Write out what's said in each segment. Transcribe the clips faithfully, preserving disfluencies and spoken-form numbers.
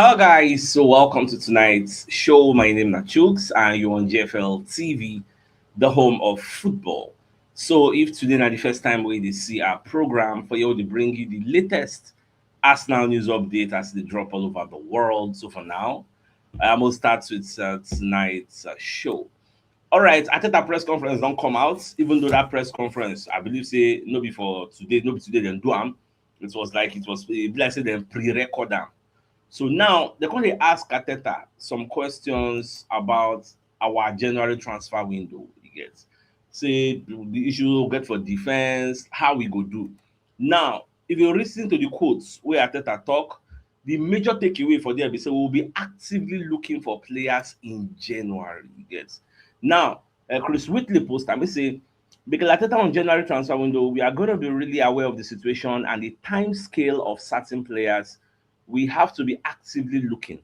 Hello guys, so welcome to tonight's show. My name is Chooks and you're on G F L T V, the home of football. So if today na the first time we dey see our program, for you to bring you the latest Arsenal news update as they drop all over the world. So for now, I will start with uh, tonight's uh, show. All right, Arteta press conference don't come out, even though that press conference, I believe say no be for today, no be today then do am. It was like it was e be like say dem pre-record am. So now they come dey ask Arteta some questions about our January transfer window. You get say the issue we get for defense, how we go do. Now, if you listen to the quotes where Arteta talk, the major takeaway for there be say we will be actively looking for players in January. You get now, uh, Chris Whitley post am, he say Mikel Arteta on January transfer window, we are going to be really aware of the situation and the time scale of certain players. We have to be actively looking.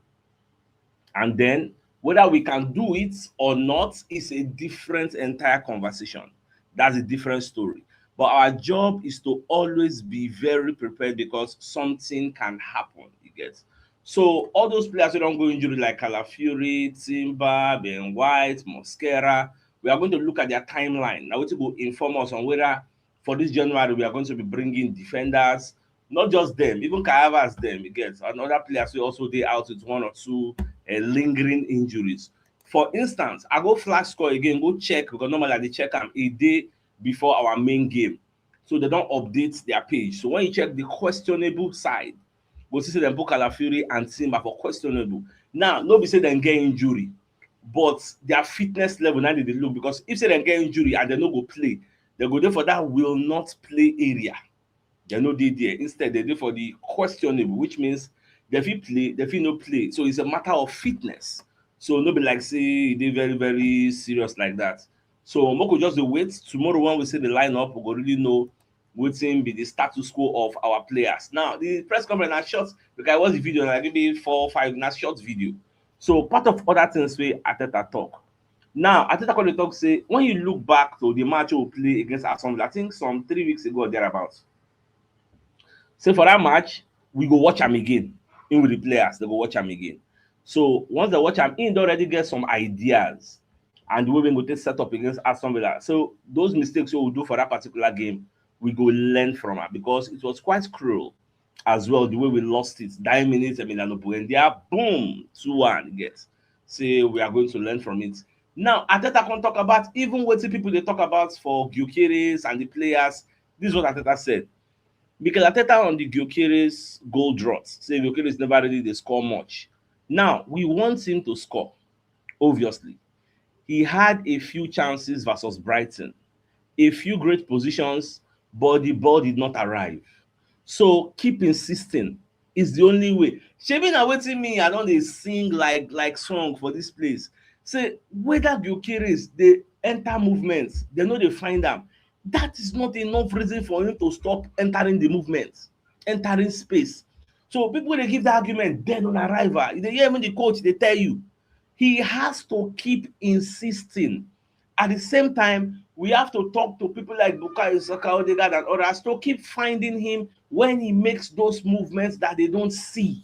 And then whether we can do it or not is a different entire conversation. That's a different story. But our job is to always be very prepared because something can happen. You get so all those players who don't go injury like Calafiori, Timber, Ben White, Mosquera, we are going to look at their timeline. Now, what will inform us on whether for this January we are going to be bringing defenders, not just them, even Kayavas them, you get and other players who also dey out with one or two uh, lingering injuries. For instance, I go flash score again, go check because normally I dey check am a day before our main game. So they don't update their page. So when you check the questionable side, go see say dem put Calafiori and Timber for questionable. Now, no be say dem get injury, but their fitness level now they dey look because if say dem get injury and they no go play, they go there for that will not play area. They no dey there. Instead, they dey for the questionable, which means they fit play, they fit no play. So it's a matter of fitness. So no be like say e dey very very serious like that. So Moko just dey wait. Tomorrow when we see the lineup, we go really know wetin be the status quo of our players. Now the press conference na short because I watch the video na maybe four five na short video. So part of other things wey Arteta talk. Now Arteta come dey talk say when you look back to the match we play against Aston Villa, I think some three weeks ago or thereabouts. Say for that match, we go watch am again. In with the players, they go watch am again. So once they watch am, he don already get some ideas and the way we go take set up against Aston Villa. So those mistakes we will do for that particular game, we go learn from it because it was quite cruel as well the way we lost it. Nine minutes, Emiliano Buendia, boom, two one. Get say we are going to learn from it. Now Arteta come talk about even wetin people dey talk about for Gyökeres and the players. This is what Arteta said. Mikel Arteta on the Gyökeres goal drought. Say Gyökeres never really dey score much. Now we want him to score. Obviously, he had a few chances versus Brighton, a few great positions, but the ball did not arrive. So keep insisting. Is the only way. Shebi na wetin me I don dey sing like like song for this place. Say whether Gyökeres dey enter movement, they no dey find am. That is not enough reason for him to stop entering the movement, entering space. So people wey dey give that argument dead on arrival. You dey hear when the coach dey tell you, he has to keep insisting. At the same time, we have to talk to people like Bukayo Saka, Odegaard, and others to keep finding him when he makes those movements that they don't see.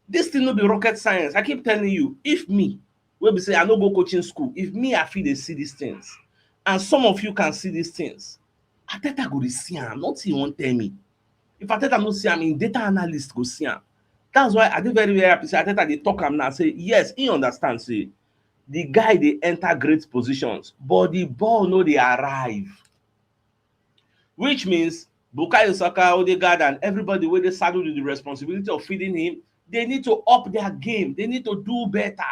This thing no be rocket science. I keep telling you, if me, wey be say I no go coaching school, if me I fit dey see these things, and some of you can see these things, Arteta go dey see am. Nothing you wan tell me. If Arteta no see am, im data analyst go see am. That's why I dey very very happy say Arteta dey talk am now say yes, he understand say the guy dey enter great positions, but the ball no dey arrive. Which means Bukayo Saka, Odegaard, and everybody wey dey saddled with the responsibility of feeding him, they need to up their game. They need to do better.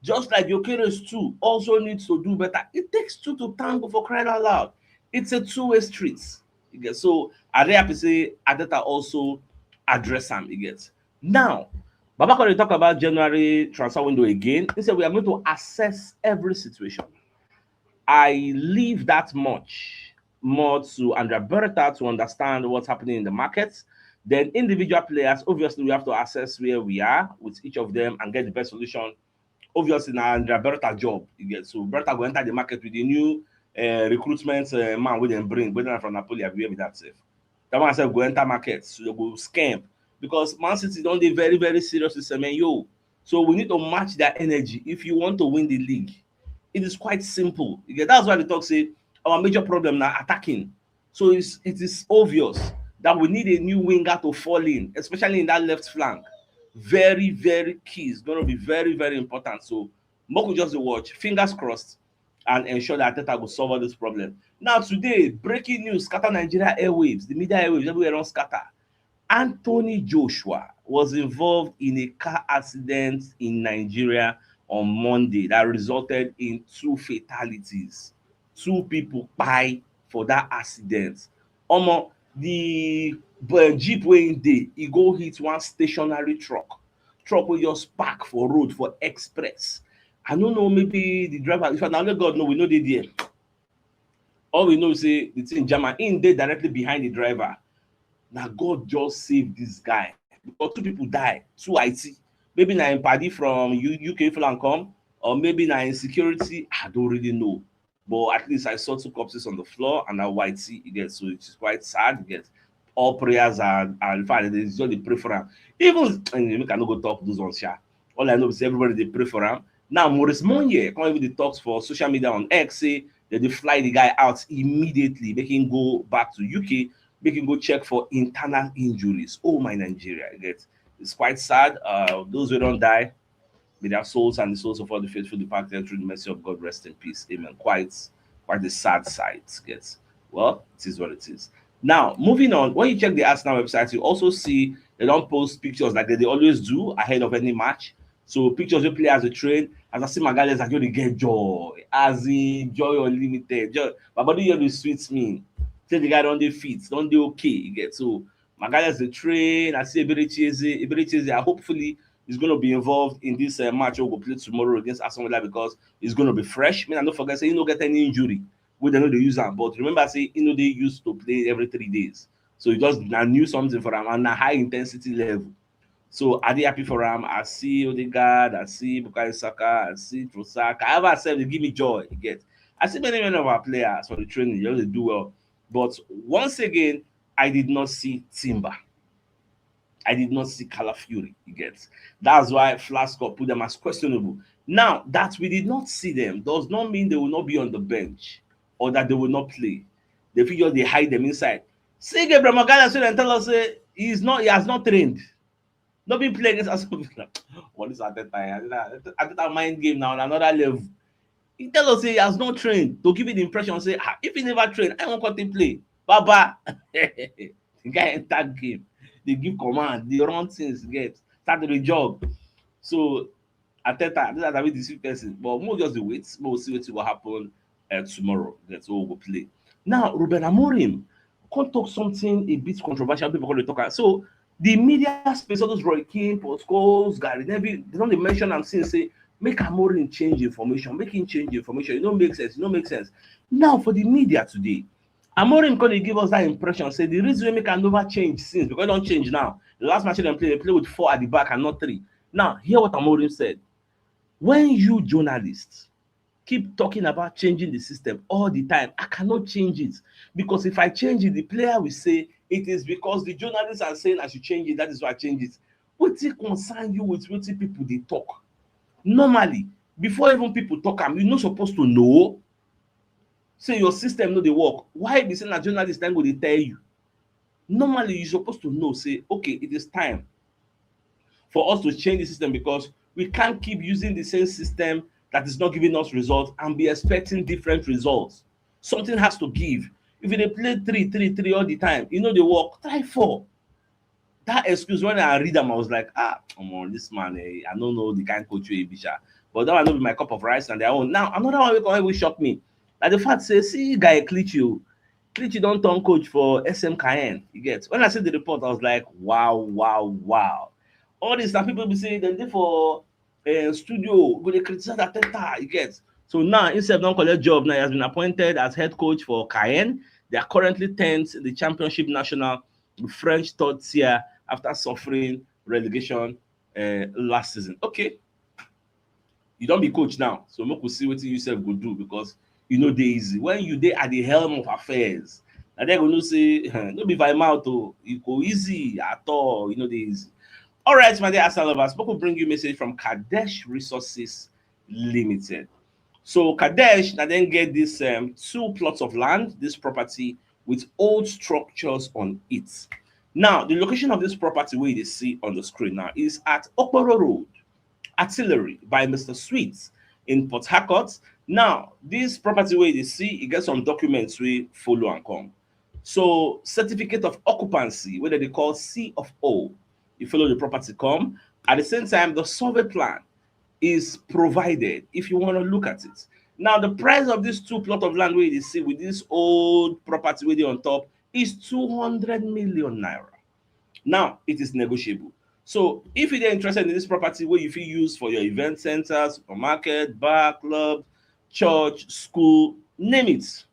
Just like Gyökeres too also needs to do better. It takes two to tango, for crying out loud. It's a two-way street. You get so I dey happy say Arteta also address am. You get now. Baba come dey talk about January transfer window again. He said we are going to assess every situation. I leave that much more to Andrea Berta to understand what's happening in the markets. Then individual players, obviously, we have to assess where we are with each of them and get the best solution. Obviously, na Andrea Berta job you get. So Berta go enter the market with the new uh, recruitment uh, man wey dem bring, whether na from Napoli or where be that sef. That one sef go enter market, so they go scam. because Man City don dey very, very serious with Semenyo. So we need to match their energy if you want to win the league. It is quite simple. You get, that's why they talk say our major problem now attacking. So it's, it is obvious that we need a new winger to fall in, especially in that left flank. Very, very key. It's going to be very, very important. So Moku just watch, fingers crossed, and ensure that Arteta will solve all this problem. Now today, breaking news scatter Nigeria airwaves, the media airwaves everywhere don scatter. Anthony Joshua was involved in a car accident in Nigeria on Monday that resulted in two fatalities. Two people kpai for that accident. Omo, the uh, jeep wey him dey, e go hit one stationary truck. Truck wey just park for road for express. I no know, maybe the driver, if na only God know, we no dey there. All we know say the thing jam am, him dey directly behind the driver. Na God just save this guy, because two people die, two I T. Maybe na him padi from U- UK fly am come, or maybe na insecurity. I don't really know. But at least I saw two corpses on the floor and na Y T, you get, so it is quite sad, you get. All prayers are, are, in fact, they just dey pray for am. Even, and make I no go talk those ones, sha. All I know is everybody dey pray for am. Now, Maurice Monye come even dey talk for social media on X, say dem dey fly the guy out immediately, make him go back to U K, make him go check for internal injuries. Oh, my Nigeria, you get. It's quite sad. Uh, those wey don die, may their souls and the souls of all the faithful departed through the mercy of God rest in peace. Amen. Quite, quite a sad sight, you get. Well, it is what it is. Now, moving on, when you check the Arsenal website, you also see they don post pictures like they, they always do ahead of any match. So pictures wey players dey train. As I see Magalhaes, I just dey get joy. As in, joy unlimited. Joy. My body just dey sweet me. Say the guy don dey fit, don dey okay, you get. So Magalhaes dey train. I see Eberechi Eze. Eberechi Eze, uh, hopefully, is going to be involved in this uh, match wey we go play tomorrow against Aston Villa, because he's going to be fresh. I mean, I no forget say he no get any injury wey dem no dey use am. But remember say he no dey used to play every three days. So e just na new something for am, and na high intensity level. So I dey happy for am. I see Odegaard, I see Bukayo Saka, I see Trossard. Kagawa sef dey give me joy, you get. I see many, many of our players for the training, they just dey do well. But once again, I did not see Timber. I did not see Calafiori, you get. That's why Flasko put them as questionable. Now, that we did not see them does not mean they will not be on the bench or that they will not play. They fit just dey hide them inside. See Gabriel Magalhaes, so dem tell us say he's not, he has not trained. No been play against Aston Villa. What is Arteta? Arteta, Arteta mind game now on another level. He tell us say he has not trained, to give you the impression say, ah, if he never train, I won't cut him play. Baba, the guy enter game, they give command, they run things, get, start to dey jog. So Arteta, this is a bit deceive person, but we'll just dey wait. We'll see what will happen uh, tomorrow. That's what we'll play. Now, Ruben Amorim come talk something a bit controversial. People come dey talk am. So the media space, all those Roy Keane, Paul Scholes, Gary Neville, they don dey mention am since, say make Amorim change information, make him change information. It no make sense. It no make sense. Now, for the media today, Amorim come dey give us that impression say the reason wey make am never change since, because e don change now. The last match dem play, they play with four at the back and not three. Now, hear what Amorim said. When you journalists keep talking about changing the system all the time, I cannot change it, because if I change it, the player will say it is because the journalists are saying I should change it. That is why I change it. Wetin concern you with wetin people dey talk? Normally, before even people talk am, you no suppose to know. Say your system no dey work. Why be say na journalist dem go dey tell you? Normally, you're supposed to know, say, okay, it is time for us to change the system, because we can't keep using the same system that is not giving us results and be expecting different results. Something has to give. If you dey play three three three all the time, you know, dey work, try four. That excuse, when I read them, I was like, ah, come on, this man, eh, I don't know the kind coach wey e be, sha. But that one no be my cup of rice and their own. Now, another one wey come even shock me, na the fact say, see guy Clichy o. Clichy don turn coach for S M Caen. You get? When I see the report, I was like, wow, wow, wow. All this, some people be say dem dey for uh, studio, go dey criticize Arteta, you get? So now, himself don collect job. Now he has been appointed as head coach for Caen. They are currently tenth in the Championship National, French third tier, after suffering relegation uh, last season. Okay. You don be coach now, so make we see wetin you sef go do, because e no dey easy when you dey at the helm of affairs. And then we know say no be by mouth o, e go easy at all, you know dey easy. All right, my dear Arsenal lovers, people bring you message from Kadesh Resources Limited. So Kadesh na then get this um, two plots of land, this property with old structures on it. Now, the location of this property where you see on the screen now is at Okporo Road, Artillery by Mister Sweet in Port Harcourt. Now, this property where you see, you get some documents we follow and come. So, certificate of occupancy, whether they call C of O, you follow the property come. At the same time, the survey plan is provided if you want to look at it. Now, the price of this two plot of land where you see with this old property where they on top is two hundred million naira. Now, it is negotiable. So, if you're interested in this property where you feel use for your event center, supermarket, bar, club, church, school, name it,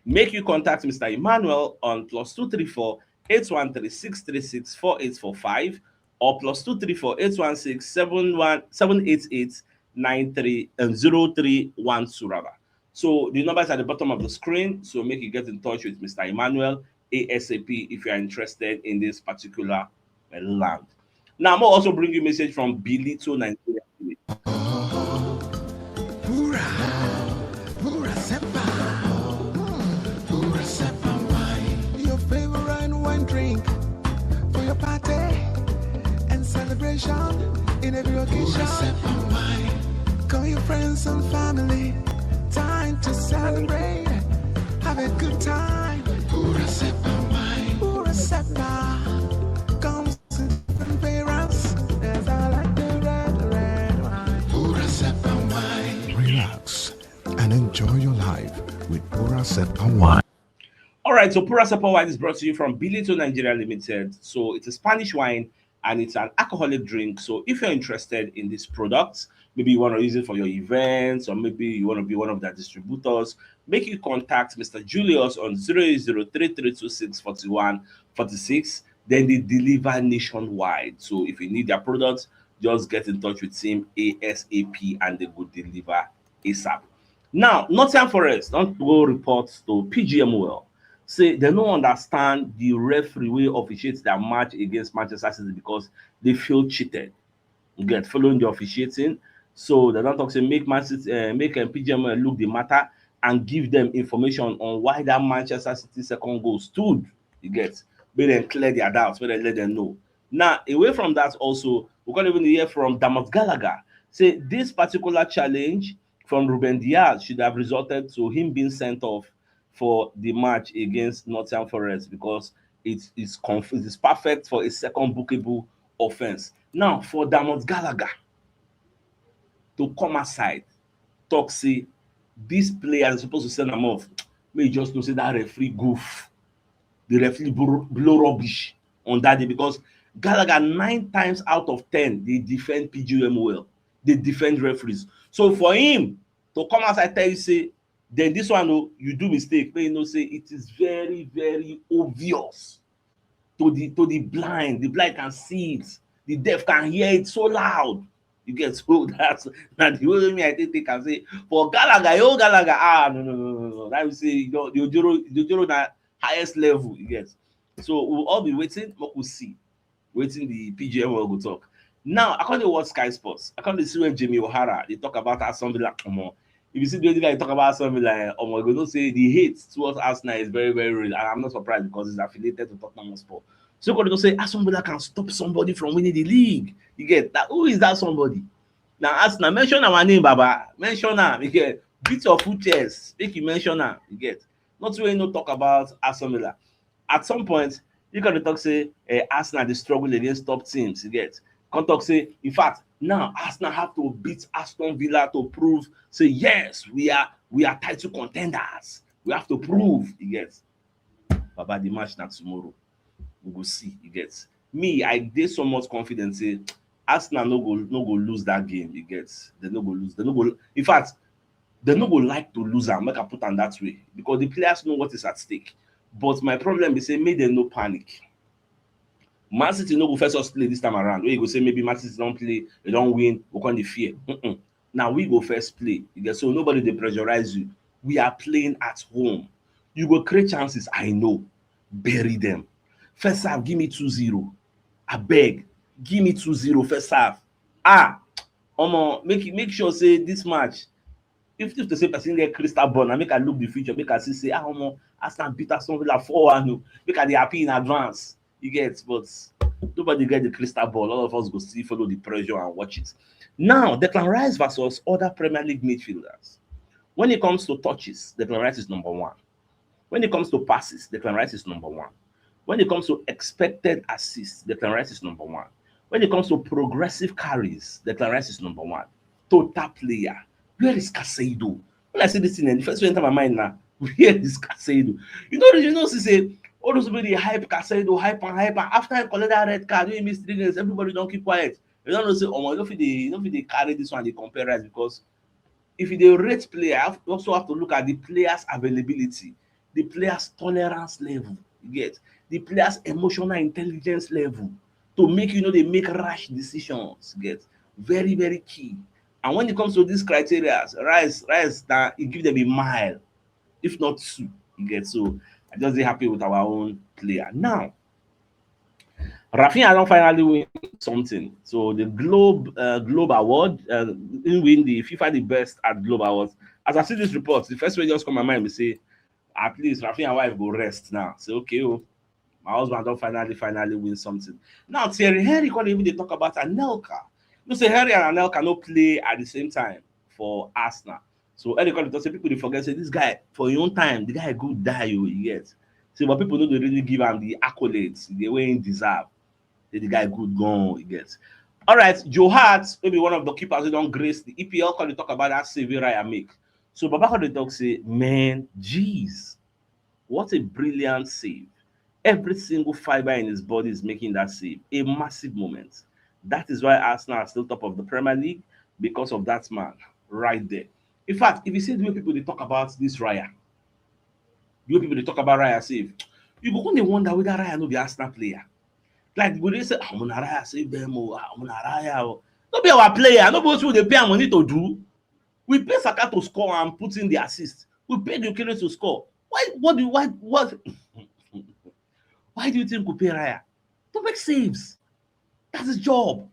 make you contact Mister Emmanuel on plus two three four eight one three six three six four eight four five or plus two three four eight one six seven one seven eight eight nine three and zero three one Suraba. So the number is at the bottom of the screen. So make you get in touch with Mister Emmanuel ASAP if you are interested in this particular uh, land. Now, I'm also bring you message from Bilito Nigeria. Pura, pura sepa, pura sepa wine. Your favorite wine drink for your party and celebration in every occasion. Pura sepa wine. Call your friends and family. Time to celebrate. Have a good time. Pura sepa wine. Pura sepa comes in different variants. There's a like the red, red wine. Pura sepa wine. Relax and enjoy your life with Pura sepa wine. All right, so Pura Sepa Wine is brought to you from Bilito Nigeria Limited. So it's a Spanish wine and it's an alcoholic drink. So if you're interested in this product, maybe you want to use it for your events or maybe you want to be one of their distributors, make you contact Mister Julius on zero eight zero three three two six forty-one forty-six. Then they deliver nationwide. So if you need their products, just get in touch with him ASAP and they will deliver ASAP. Now, Nottingham Forest don't go reports to P G M O L. Say they don't understand the referee way officiates their match against Manchester City because they feel cheated. You get following the officiating. So they don't talk say make Man City, uh, make um, P G M O L look the matter and give them information on why that Manchester City second goal stood. You get, make them clear their doubts, make them let them know. Now, away from that, also, we can't even hear from Damas Gallagher. Say this particular challenge from Ruben Diaz should have resulted to him being sent off for the match against Nottingham Forest because it is conf- it is perfect for a second bookable offense. Now, for Damas Gallagher to come aside, talk say this player is supposed to send him off. May you just know say that referee goof, the referee blow, blow rubbish on that day because Gallagher nine times out of ten they defend P G M O L, they defend referees. So for him to come outside tell you say then this one oh, you do mistake, may you know say it is very very obvious to the to the blind. The blind can see it, the deaf can hear it so loud. You get so that's not the way me I think they can say for Gallagher, yo Gallagher, ah no no no no no. That will say you know the Ojoro the Ojoro na highest level you get. So we'll all be waiting, but we'll see waiting the P G M O L go talk. Now I can't watch Sky Sports. I can't see when Jamie O'Hara they talk about Aston Villa. Come on, if you see the way the guy talk about Aston Villa, eh, omo, you go know say the hate towards Arsenal is very very real, and I'm not surprised because it's affiliated to Tottenham Hotspur. So you go say Aston Villa can stop somebody from winning the league. You get that? Who is that somebody? Now Arsenal, mention our name, Baba. Mention am. You get, beat your full chest. Make you mention am. You get, not when you no talk about Aston Villa. At some point, you gotta talk say eh, Arsenal they struggle against top teams. You get, come talk say in fact now Arsenal have to beat Aston Villa to prove say yes we are we are title contenders. We have to prove. You get, Baba, the match na tomorrow. We go see. You get, me I dey so much confident say Arsenal no go no go lose that game. You get, they no go lose. They no go. In fact, they no go like to lose am. Make I put am that way because the players know what is at stake. But my problem is say make them no panic. Man City no go first us play this time around. Where you go say maybe Man City don't play, they don't win, we can't fear. Mm-mm. Now we go first play. You get, so nobody they pressurize you. We are playing at home. You go create chances, I know. Bury them. First half, give me two zero. I beg, give me two zero first half. Ah, omo, make make sure say this match, if if to say person get crystal ball, na make I look the future, make I see say, ah, omo, Arsenal beat Aston Villa four one o, make I dey happy in advance. You get, but nobody get the crystal ball. All of us go still follow the pressure and watch it. Now, Declan Rice versus other Premier League midfielders. When it comes to touches, Declan Rice is number one. When it comes to passes, Declan Rice is number one. When it comes to expected assists, Declan Rice is number one. When it comes to progressive carries, Declan Rice is number one. Total player. Where is Casado? When I see this thing, the first thing enter my mind now, where is Casado? You know, you know, see say all those people dey hype Casado, hype and hype, and after he collect that red card, wey he miss three games, everybody don keep quiet. You don't know say, omo, you no fit dey, you no fit dey carry this one dey compare Rice, because if you dey rate player, you have, you also have to look at the player's availability, the player's tolerance level, you get, the player's emotional intelligence level, to make you no dey make rash decisions, you get, very, very key. And when it comes to these criteria, Rice, Rice, na e give them a mile, if not two, you get. So I just dey happy with our own player. Now, Rafinha don finally win something. So the Globe, uh, Globe Award, uh, he win the FIFA the Best at Globe Awards. As I see this report, the first way just come my mind be say, at least Rafinha wife go rest now. Say, okay, oh, my husband don finally, finally win something. Now Thierry Henry come even dey talk about Anelka. You know say Henry and Anelka no play at the same time for Arsenal. So Henry come dey talk say people dey forget say this guy, for him own time, the guy good die o, you get. Say, but people no dey really give am the accolades the way he deserve. Say the guy good gan, you get. All right, Joe Hart, maybe one of the keepers wey don grace the E P L, come dey talk about that save wey Raya make. So Baba come dey talk say, man, jeez, what a brilliant save. Every single fiber in his body is making that save. A massive moment. That is why Arsenal are still top of the Premier League, because of that man right there. In fact, if you see the way people dey talk about this Raya, the way people dey talk about Raya save, you go come dey wonder whether Raya no be Arsenal player. Like, go dey say, "Ah, omo, na Raya save them o, ah, omo, na Raya o." No be our player, no be wetin we dey pay am money to do. We pay Saka to score and put in the assist. We pay Gyökeres to score. Why, what do you, why, what, why do you think we pay Raya? To make saves. That's his job.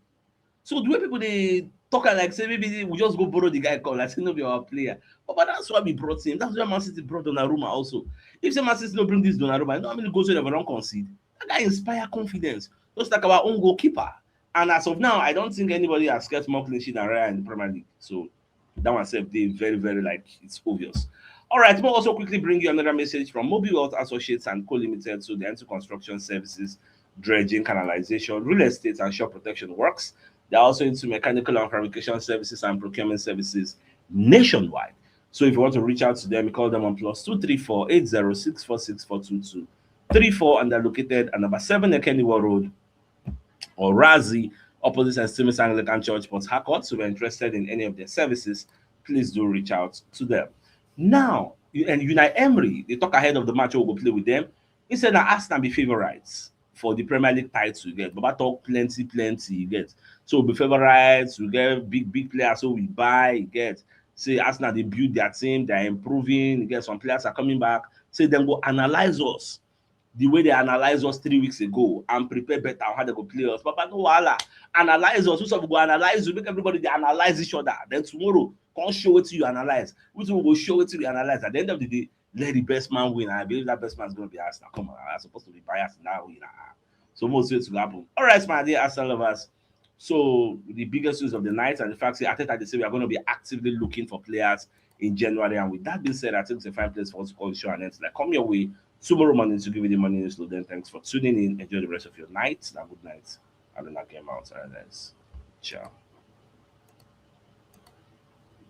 So the way people dey talk am like say maybe we just go borrow the guy come, like say no be our player. But, but that's why we brought him. That's why Man City brought Donnarumma also. If say Man City no bring this Donnarumma, you know how many goals wey dem don concede? That guy inspire confidence. Just like our own goalkeeper. And as of now, I don't think anybody has kept more clean sheet than Raya in the Premier League. So that one sef dey very, very, like, it's obvious. All right, we'll also quickly bring you another message from Mobile Wealth Associates and Co Limited. So they're into construction services, dredging, canalization, real estate, and shore protection works. They're also into mechanical and fabrication services and procurement services nationwide. So if you want to reach out to them, call them on plus two three four eight zero six four six four two two three four, and they're located at number seven Ekeniwa Road, Orazi, opposite Saint Stephen's Anglican Church, Port Harcourt. So if you're interested in any of their services, please do reach out to them. Now, you, and Unai Emery, they talk ahead of the match wey we go play with them. He said that Arsenal be favourites for the Premier League title, you get. Baba talk plenty, plenty, you get. So we be favourites, we get big, big players, so we buy, you get. Say Arsenal, they build their team, they're improving, you get, some players are coming back. Say dem go analyze us the way they analyze us three weeks ago and prepare better on how they go play us. Baba, no wahala. Analyze us. We sef go analyze you. Make everybody dey analyze each other. Then tomorrow, come show wetin you analyze. We sef go show wetin we analyze. At the end of the day, let the best man win. I believe that best man is gonna be Arsenal. Come on, I'm supposed to be biased in that way now. So most things will happen. All right, my dear Arsenal lovers. So the biggest news of the night and the fact that Arteta, they say we are gonna be actively looking for players in January. And with that being said, I think it's a fine place for us to call the show and end. Like, come your way tomorrow morning to give you the morning news. So then, thanks for tuning in. Enjoy the rest of your night. And good night. And then I came out and then, ciao.